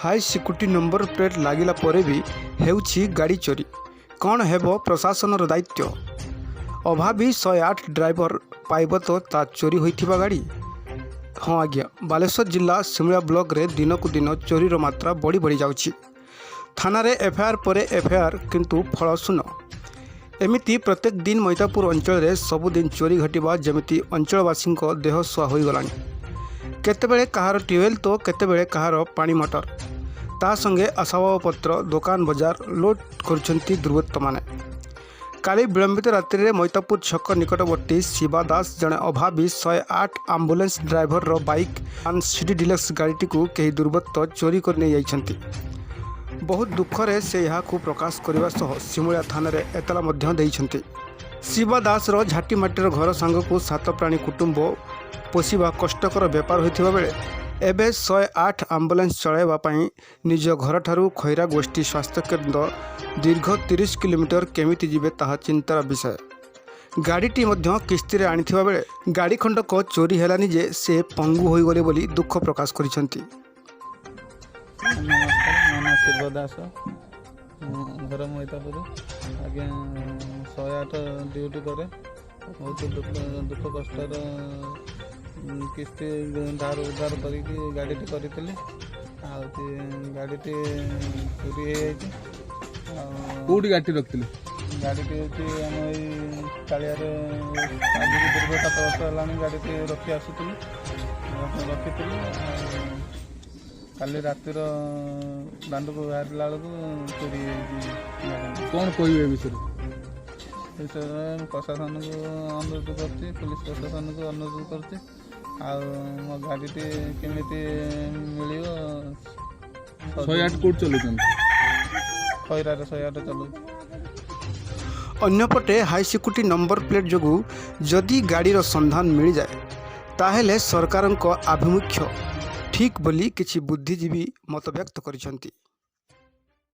High security number plate ଲାଗିଲା ପରେ ବି ହେଉଛି ଗାଡ଼ି ଚୋରି। କ'ଣ ହେବ ପ୍ରଶାସନର ଦାୟିତ୍ୱ? ଅଭାବୀ 108 ଡ୍ରାଇଭର ପାଇବ ତ ତା ଚୋରି ହୋଇଥିବା ଗାଡ଼ି? ହଁ ଆଜ୍ଞା, ବାଲେଶ୍ୱର ଜିଲ୍ଲା ସିମୁଳିଆ ବ୍ଲକରେ ଦିନକୁ ଦିନ ଚୋରିର ମାତ୍ରା ବଢ଼ି ବଢ଼ି ଯାଉଛି। ଥାନାରେ ଏଫଆଇଆର୍ ପରେ ଏଫଆଇଆର୍, କିନ୍ତୁ ଫଳ ଶୂନ। ଏମିତି ପ୍ରତ୍ୟେକ ଦିନ ମଇତାପୁର ଅଞ୍ଚଳରେ ସବୁଦିନ ଚୋରି ଘଟିବା ଯେମିତି ଅଞ୍ଚଳବାସୀଙ୍କ ଦେହ ସୁହା ହୋଇଗଲାଣି। କେତେବେଳେ କାହାର ଟ୍ୟୁବୱେଲ୍ ତ କେତେବେଳେ କାହାର ପାଣି ମଟର, ତା ସଙ୍ଗେ ଆସବାବପତ୍ର, ଦୋକାନ ବଜାର ଲୁଟ୍ କରୁଛନ୍ତି ଦୁର୍ବୃତ୍ତମାନେ। କାଲି ବିଳମ୍ବିତ ରାତ୍ରିରେ ମଇତାପୁର ଛକ ନିକଟବର୍ତ୍ତୀ ଶିବା ଦାସ, ଜଣେ ଅଭାବୀ 108 ଆମ୍ବୁଲାନ୍ସ ଡ୍ରାଇଭରର ବାଇକ୍ ସିଟି ଡିଲକ୍ସ ଗାଡ଼ିଟିକୁ କେହି ଦୁର୍ବୃତ୍ତ ଚୋରି କରି ନେଇଯାଇଛନ୍ତି। ବହୁତ ଦୁଃଖରେ ସେ ଏହାକୁ ପ୍ରକାଶ କରିବା ସହ ସିମୁଳିଆ ଥାନାରେ ଏତଲା ମଧ୍ୟ ଦେଇଛନ୍ତି। ଶିବା ଦାସର ଝାଟିମାଟିର ଘର ସାଙ୍ଗକୁ ସାତ ପ୍ରାଣୀ କୁଟୁମ୍ବ ପୋଷିବା କଷ୍ଟକର ବେପାର ହୋଇଥିବା ବେଳେ ଏବେ 108 ଆମ୍ବୁଲାନ୍ସ ଚଳାଇବା ପାଇଁ ନିଜ ଘରଠାରୁ ଖଇରା ଗୋଷ୍ଠୀ ସ୍ୱାସ୍ଥ୍ୟକେନ୍ଦ୍ର ଦୀର୍ଘ 30 କିଲୋମିଟର କେମିତି ଯିବେ, ତାହା ଚିନ୍ତାର ବିଷୟ। ଗାଡ଼ିଟି ମଧ୍ୟ କିସ୍ତିରେ ଆଣିଥିବା ବେଳେ ଗାଡ଼ି ଖଣ୍ଡକ ଚୋରି ହେଲାନି ଯେ ସେ ପଙ୍ଗୁ ହୋଇଗଲେ ବୋଲି ଦୁଃଖ ପ୍ରକାଶ କରିଛନ୍ତି। ନମସ୍କାର, ମୋ ନାଁ ଶିବ ଦାସ, ଘର ମଇତାପୁର। ଆଜ୍ଞା, 108 ଡ୍ୟୁଟି କରେ। ବହୁତ ଦୁଃଖ ଦୁଃଖ କଷ୍ଟର କିସ୍ତି ଧାର ଉଧାର କରିକି ଗାଡ଼ିଟି କରିଥିଲି। ଆଉ ଗାଡ଼ିଟି ଚୋରି ହେଇଯାଇଛି ଆଉ। କୋଉଠି ଗାଡ଼ିଟି ରଖିଥିଲେ? ଗାଡ଼ିଟି ହେଉଛି ଆମ ଏଇ କାଳିଆରେ। ଆଜିକୁ ଦୀର୍ଘ 7 ବର୍ଷ ହେଲାଣି ଗାଡ଼ିଟି ରଖି ଆସୁଥିଲି, ରଖିଥିଲି। ଆଉ କାଲି ରାତିର ଦାଣ୍ଡକୁ ବାହାରିଲା ବେଳକୁ ଚୋରି ହେଇଯାଇଛି ଗାଡ଼ିଟି। କ'ଣ କହିବେ ଏ ବିଷୟରେ? ବିଷୟରେ ମୁଁ ପ୍ରଶାସନକୁ ଅନୁରୋଧ କରୁଛି, ପୋଲିସ ପ୍ରଶାସନକୁ ଅନୁରୋଧ କରୁଛି। ଆଉ ମୋ ଗାଡ଼ିଟି କେମିତି ମିଳିବ। 108 କୋଉଠି ଚଲାଉଛନ୍ତି? ଖଇରାରେ 108 ଚଲାଉଛି। ଅନ୍ୟପଟେ ହାଇ ସିକ୍ୟୁରିଟି ନମ୍ବର ପ୍ଲେଟ୍ ଯୋଗୁଁ ଯଦି ଗାଡ଼ିର ସନ୍ଧାନ ମିଳିଯାଏ, ତାହେଲେ ସରକାରଙ୍କ ଆଭିମୁଖ୍ୟ ଠିକ୍ ବୋଲି କିଛି ବୁଦ୍ଧିଜୀବୀ ମତବ୍ୟକ୍ତ କରିଛନ୍ତି।